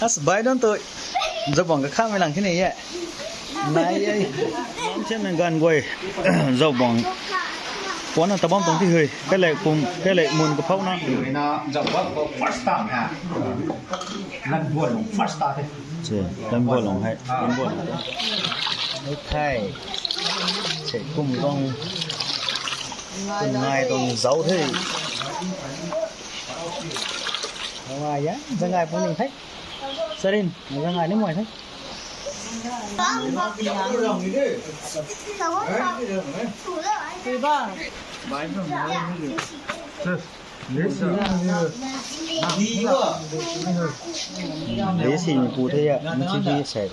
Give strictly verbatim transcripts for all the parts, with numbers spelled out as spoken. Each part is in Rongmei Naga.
As bai don tu. Zaubuang ka khamei lang kini ye. Nai ye. Thian nang gan guay. Zaubuang. Puan na tabam tong ti hui. Kai lek pum, kai lek mun ka phau na. Ina zaubuang ko first time ha. Lan buan long first time. Che, lan buan long hai. Lan buan long. Thai. Che, kum tong. Kum ngai tong zau the. Ngai ya, zangai pun ning thai. Sarin, zangai ni muai thai. Lesi ni pu the ya, mchi di se.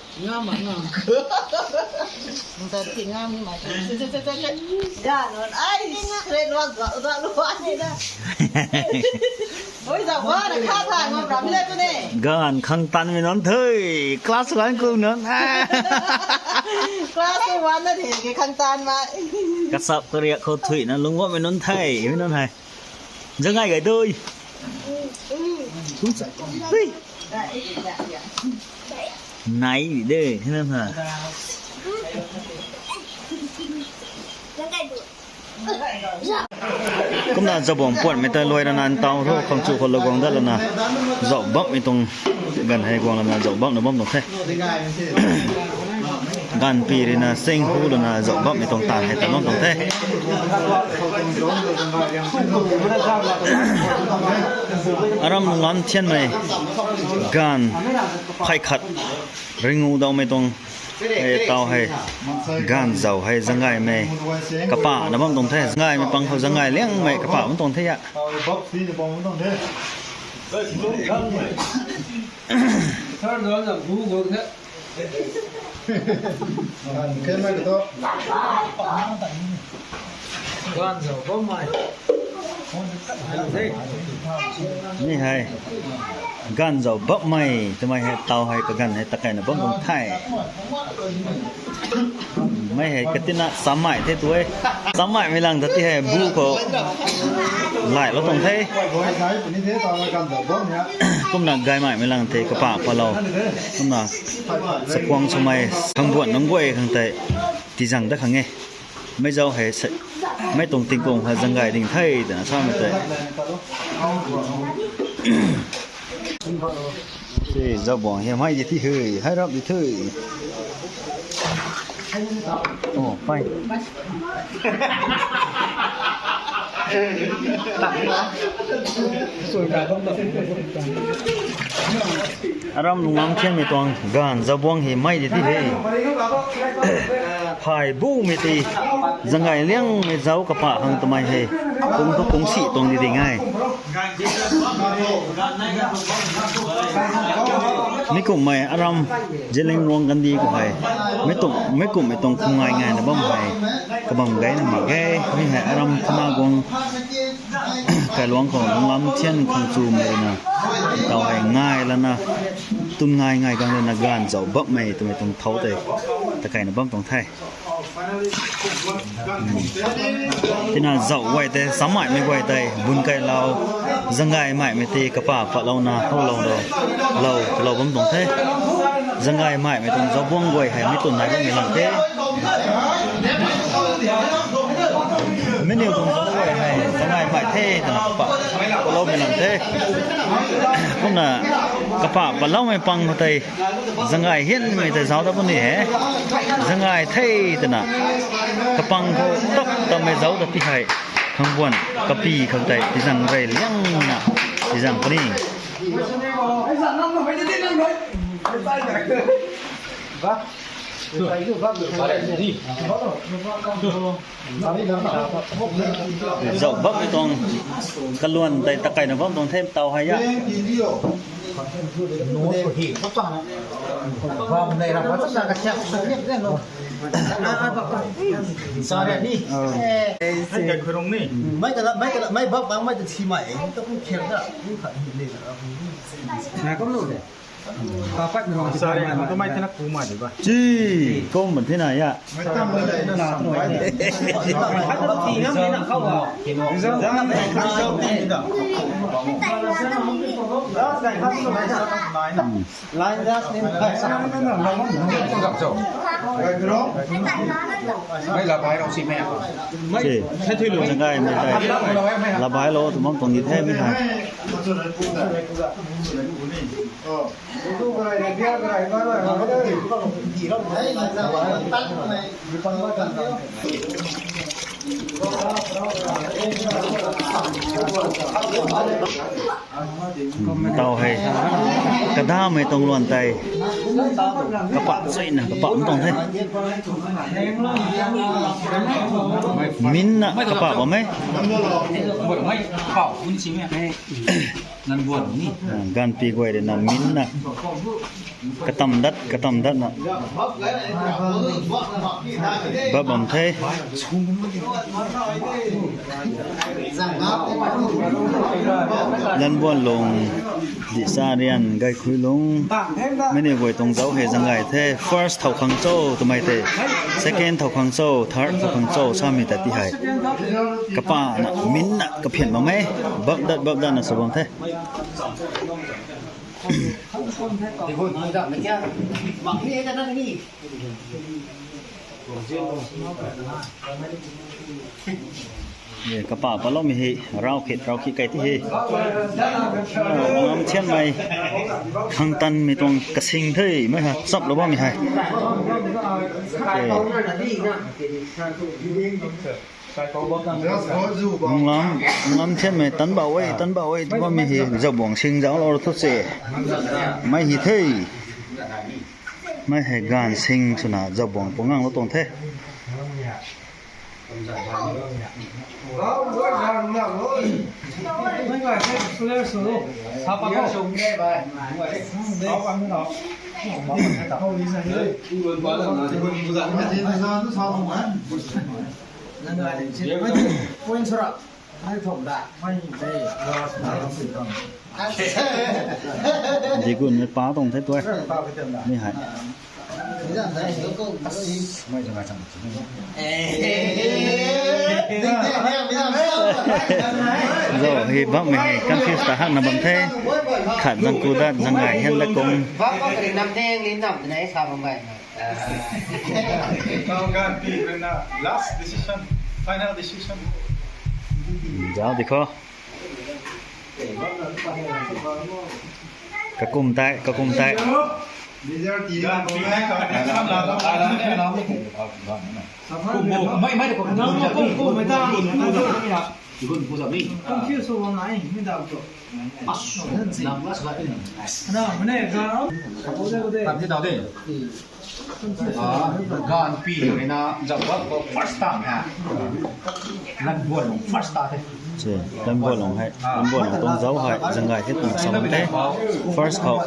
Ai, straight luak luak luak luak ni da. Oi, zauc ba na kha tha ngam ram le tu ne. Gan khang tan mi non the. Class one ku non. Class one na the ke khang tan ma. Kasap kariak khou thui na lung ba mi non the, mi non hai. Zangai gai doi. Hui. Nai de, hina na. Kumna zaubuang puan mei ta luai rana ntau tho khang chu khou laguang dat lana. Zauc bam mei tuang gan hei guang lana zauc bam na bam tuang the. Gan pi rina sing hu lana zauc bam mei tuang tan hei ta bam tuang the. Aram lunglam thian mei gan phai khat ringu dau mei tuang. Hei tau hei gan zauc hei zangai mei kapa na bam tuang the. Zangai mei pang khou zangai liang mei kapa bam tuang the ya. Ni hei gan zauc bam mei twmei hei tau hei kaganv hei takai na bam bam the. Mei hei katina samei the tu e. Samei mei lang ta ti hei bu khou lailou tuang the. Kumna gaymei mei lang the kapa palou. Kumna sakuang swmei khang buan nunc guay khang tei tizang dat khang e. Mei zauc hei se, mei tuang tingkum hei zangai ding the twna samei tei. Se zauc buang hei mei di ti he, hei rap di the. Oh, fine. Aram lunglam thian mei tuang gan zauc buang hei mei di ti he. Phai bu mei ti zangai liang mei zauc kapa khang twmei hei. Kung thu kung si tuang di ding e. Mi kumhmei aram Zeliangrong kandih khou hei. Mi tum, mi kumhmei tuang khum ngai ngai na bam hei. Kabam gay na mak ge, mi hei aram khana guang kailuang khou lunglam thian khang chumei rina. Tau hei ngai lana, tun ngai ngai gang lana gan zauc bam mei twmei tuang thau tei. Takai na bam tuang the. Tina zauc guay tei, samei mei guay tei, bun kailou, zangai mei mei tei, kapa patlouna, houlou lou, lou, lou bam tuang the. Zangai mei mei tuang zauc buang guay hei, mi tun nai bammei lang the. Mi niw tuang zauc guay hei, zangai mei the, twna kapa, patloumei lang the. Kumna, kapa patloumei pang khou tei, zangai hianmei tei zauc ta puni he. Zangai the twna. Kapang khou tap tammei zauc ta ti hei. Khang buan, kapi khang tei, tizang rey liangna, tizang puni. Zauc bam mei tuang kaluan tei takai na bam tuang the tau hei a. Sorry, tumei thena kumai di ba. Chi, kum thena ya. Chi, Zanggaimei tei. Labai lou, tu mam tuang di the mi hei. Tau hei. Kadamei tuang luan tei. Kapa chuina, kapa tuang the. Minna kapa bam e. Ganpi guay rui na minna. Katam dat, katam dat na. Bap bam the. Lanbuan lung, Dihsa Rian, Gaikhui lung. Mini guay tuang zauc hei Zangai the. First thow khang cho twmei tei. Second thow khang cho, third thow khang cho, samei ta ti hei. Kapa na, minna, kaphian bam e. Bap dat, bap dat na sw bam the. Kapa paloumei hei rau khit, rau khit kai ti hei. Ngam thianmei khang tanmei tuang kasing the, mei ha, chap lou bammei hei. Ngam, ngam thianmei tan bau e, tan bau e, tu bammei hei, zaubuang sing zauc lou thu se. Mei hei the. Mei hei ganv sing swna zaubuang pu ngang lou tuang the. Digun mei pa tuang the tu e. Mi hei. Zauc hei bammei hei confuse ta hakna bam the. Khat zang ku dat, Zangai hian dat kung. Last decision, final decision. Zauc di kho. Kakum tei, kakum tei. Confuse sw bam nai, mi dau tu. Ganpi rui na zauc bam khou first time ha. Lanbuan lung first ta the. Lanbuan lung hei, Lanbuan lung tuang zauc hei, Zangai hei tuang sa bam the. First khou.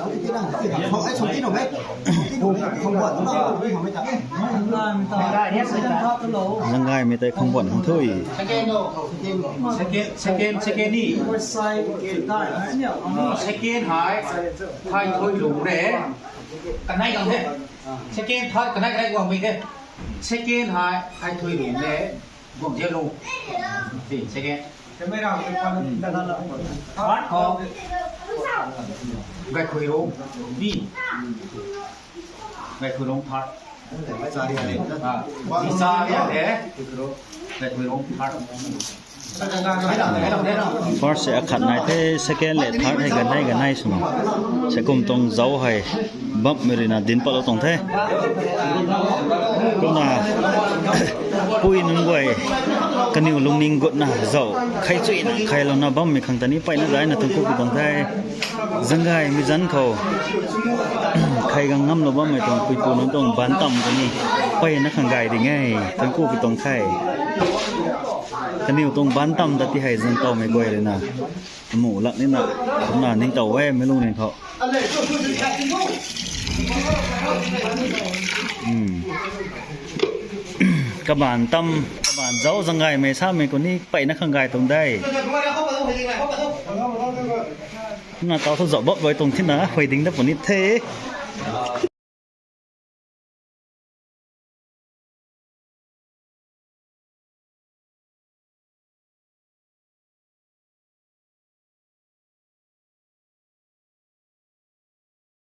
Zangaimei tei khangbuan hang thui. Second, second, second ni. Second hei, Thaithuilung re. Kanei gang the. Second, third, kanei, kanei guangmei the. Second hei, Thaithuilung re. Guangzianlung. Second. Third khou, Gaikhuilung. Gaikhuilung third. Dihsa Rian le. Gaikhuilung third. First hei akhat nai the, second le third hei ganei ganei swna. Seikum tuang zauc hei bapmei rui na dinc patlou tuang the. Kumna pui nunc guay kaniw lungning gutna zauc khaichuina khailouna bammei khang ta ni mpeyna daina thuancku pi tuang the. Zangaimei zanc khou khaigang ngamlou bammei tuang puipu nunc tuang baanc tam ta ni mpeyna khang gay ding e, thuancku pi tuang the. Kaniw tuang baanc tam ta ti hei zangtawmei guay rui na amuh lak nina, kumna ningtow e, meic lungning khou. Kabaanc tam, kabaanc zauc Zangaimei samei khou ni mpeyna khang gay tuang de. Na tau thu zauh bap gay tuang thina huay ding dat puni the.